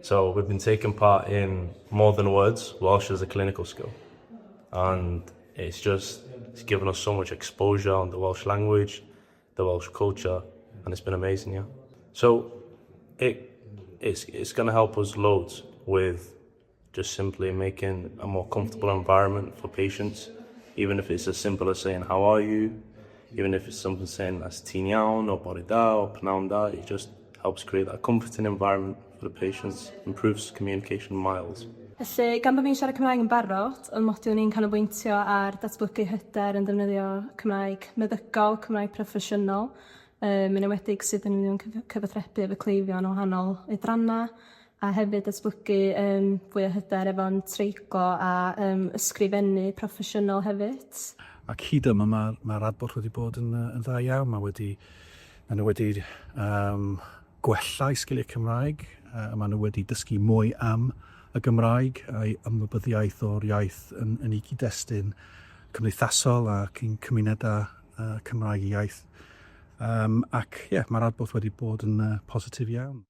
So we've been taking part in More Than Words, Welsh as a Clinical Skill. And it's just, it's given us so much exposure on the Welsh language, the Welsh culture, and it's been amazing, yeah. So it's going to help us loads with just simply making a more comfortable environment for patients, even if it's as simple as saying, "How are you?" Even if it's something saying as "Ti'n iawn" or "Bore da" or "Pnawn da", it just helps create that comforting environment for the patients, improves communication miles. Felly, gan bod fi'n siarad Cymraeg yn barod, oedd modiwl ni'n canolbwyntio ar datblygu hyder yn defnyddio Cymraeg meddygol, Cymraeg proffesiynol, yn enwedig sydd yn cyfathrebu efo cleifion o wahanol oedrannau, a hefyd datblygu fwy o hyder efo'n treiglo a ysgrifennu proffesiynol hefyd. Ac hyd yma mae'r adborth wedi bod yn dda iawn. Mae nhw wedi gwella eu sgiliau Cymraeg, mae nhw wedi dysgu mwy am y Gymraeg a'i ymwybyddiaeth o'r iaith yn ei gyd-destun cymdeithasol ac yn cymunedau Cymraeg iaith. Ac ie, yeah, mae'r adborth wedi bod yn positif iawn.